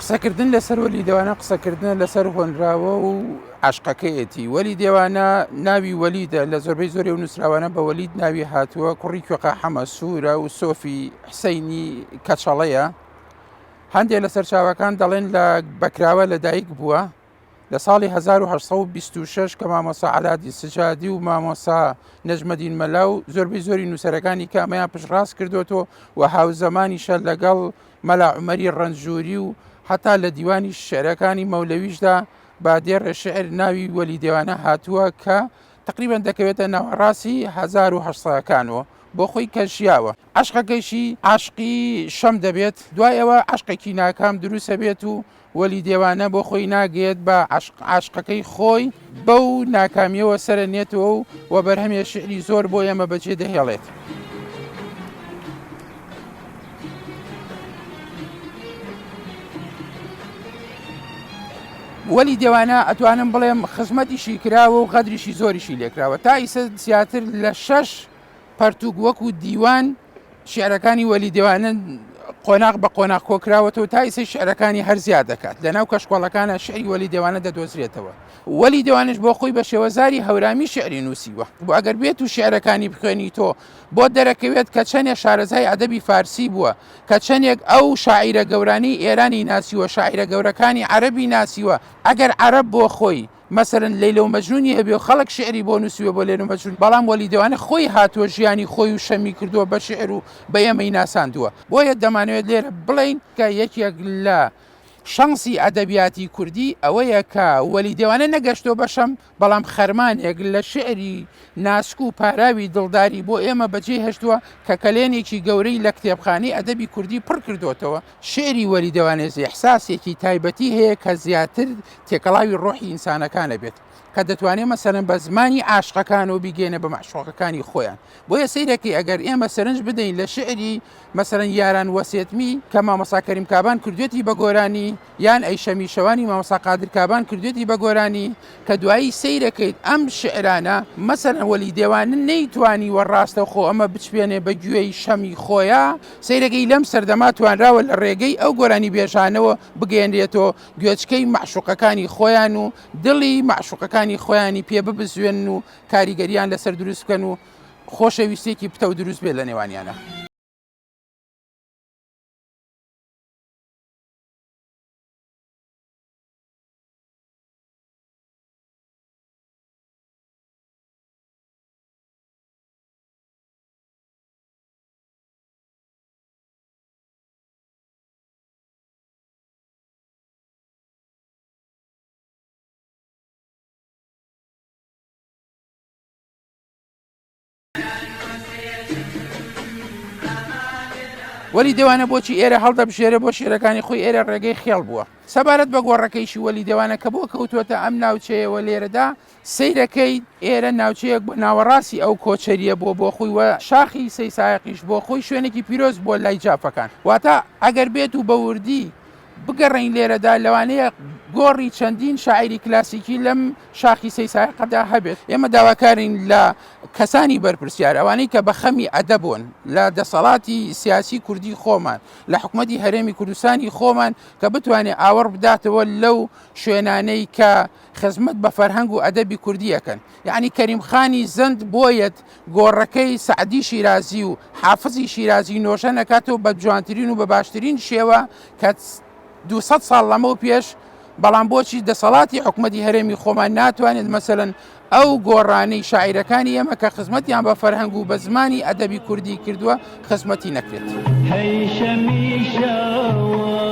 قسەکردن لەسەر وەلی دێوانە قسەکردنە لەسەر هۆنراوە و عەشقەکەیەتی. وەلی دێوانە ناوی وەلیدە، لە زۆربەی زۆری ئەو نووسراوانە بە وەلید ناوی هاتووە، کوڕی کوێخا حەمە سوورە و سۆفی حسەینی کەچەڵەیە. هەندێک لە سەرچاوەکان دەڵێن لە بەکراوە لەدایک بووە. لە ساڵی 1826 کە مامۆستا عەلادین سجادی و مامۆستا نەجمەدین مەلا و زۆربەی زۆری نووسەرەکانی کە ئەمەیان پشتڕاست کردوێتەوە و هاوزەمانیشە لەگەڵ مەلا عومەری ڕەنجووری و هەتا لە دیوانی شعرەکانی مەولەویشدا بە دێڕێ شعر ناوی وەلی دێوانە هاتووە کە تقریبا دەکەوێتە ناوەڕاستی 1800ەکانەوە بۆ خۆی کە ژیاوە عەشقەکەیشی عاشقی شەم دەبێت دوای ئەوە عەشقێکی ناکام دروستە بێت و وەلی دێوانە بۆ خۆی ناگەیەت بە عەشق عاشقەکەی خۆی بەو ناکامیەوە سەرە نێتەوە و وە بەرهەمێ شیعری زۆر بۆ ئێمە بەجێ دەهێڵێت. وەلی دێوانە ئەتوانم بڵێم خزمەتیشی کراوە و غەدریشی زۆریشی لێکراوە تا ئیسە زیاتر لە شەش پەرتوک وەکو دیوان شیعرەکانی وەلی دێوانە قۆناغ بە قۆناغ کۆکراوەتەوە تا ئیسەی شیعرەکانی هەر زیاد دەکات لەناو کەشکۆڵەکانە شیعری وەلی دێوانە دەدۆزرێتەوە وەلی دێوانش بۆ خۆی بە شێوەزاری هەورامی شیعری نووسیوە بۆ ئەگەر بێت و شیعرەکانی بخوێنی تۆ بۆ دەرەکەوێت کە چەندێک شارەزای ئەدەبی فارسی بووە کە چەندێک ئەو شاعیرە گەورانی ئێرانی ناسیوە شاعیرە گەورەکانی عەرەبی ناسیوە ئەگەر عەرەب بۆ خۆی مەسەلەن لەیلە و مەجنونی هەبێ و خەڵک شیعری بۆ نووسیوە بۆ لەیلە و مەجنون، بەڵام وەلی دێوانە خۆی هاتووە ژیانی خۆی و شەمی کردووە بە شیعر و بە ئێمەی ناساندووە. بۆیە دەمانەوێت لێرە بڵێین کە یەکێک لە شانسی ئەدەبیاتی کوردی ئەوەیە کە وەلی دێوانە نەگەشتووە بە شەم، بەڵام خەرمانێک لە شیعری ناسک و پاراوی دڵداری بۆ ئێمە بەجێ هێشتووە کە کەلێنێکی گەورەی لە کتێبخانەی ئەدەبی کوردی پڕ کردۆتەوە. شیعری وەلی دەوانێز ئیحساسێکی تایبەتی هەیە کە زیاتر تێکەڵاوی ڕۆحی ئینسانەکانە بێت کە دەتوانێت مەسەلەن بە زمانی عاشقەکان و بیگەێنە بە مەعشوقەکانی خۆیان بۆیە سەیرەکەی ئەگەر ئێمە سەرنج بدەین لە شعری مەسەلەن یاران وەسێتمی کە مامۆستا کەریم کابان کردوێتی بە گۆرانی یان ئەی شەمی شەوانی مامۆستا قادر کابان کردوێتی بە گۆرانی کە دوایی سەیرەکەیت ئەم شعرانە مەسەلەن وەلی دێوان نەیتوانیوە ڕاستەوخۆ ئەمە بچپێنێ بە گوێی شەمی خۆیا، سەیرەکەی لەم سەردەما توانراوە لە ڕێگەی ئەو گۆرانیبێژانەوە بگەیەنرێتەوە گوێچکەی مەعشوقەکانی خۆیان و دڵی مەعشوقەکانی خۆیانی پێ ببزوێنن و کاریگەریان لەسەر دروست بکەن و خۆشەویستیەکی پتەو دروست بێت لە نێوانیانا. وەلی دێوانە بۆچی ئێرە هەڵدەبژێرێ بۆ شێرەکانی خۆی ئێرە ڕێگەی خێڵ بووە سەبارەت بە گۆڕەکەیشی وەلی دێوانە کە بۆ کەوتووەتە ئەم ناوچەیەوە لێرەدا سەیرەکەی ئێرە ناوچەیەک بۆ ناوەڕاستی ئەو کۆچەریە بۆ بۆ خۆی وە شاخی سەی سایەقیش بۆ خۆی شوێنێکی پیرۆز بووە لای جافەکان واتە ئەگەر بێت و بە وردی بگەڕێین لێرەدا لەوانەیە گۆڕی چەندین شاعیری کلاسیکی لەم شاخی سەی سایەقەدا هەبێت ئێمە داواکارین لە کەسانی بەرپرسیار ئەوانەی کە بە خەمی ئەدەبوون لە دەسەڵاتی سیاسی کوردی خۆمان لە حکومەتی هەرێمی کوردستانی خۆمان کە بتوانێت ئاوەڕ بداتەوە لەو شوێنانەی کە خزمەت بە فەرهەنگ و ئەدەبی کوردی ئەکەن یەعنی کەریم خانی زەند بۆیەت گۆڕەکەی سەعدی شیرازی و حافزی شیرازی نۆژەن ئەکاتەوە بە جوانترین و بە باشترین شێوە کە 200 ساڵ لەمەو پێش بەڵام بۆچی دەسەڵاتی حکومەتی هەرێمی خۆمان ناتوانێت مەسەلەن ئەو گۆڕانەی شاعیرەکانی ئێمە کە خزمەتیان بە فەرهەنگ و بە زمانی ئەدەبی کوردی کردووە خزمەتی نەکرێت. هەی شەمی شەوان.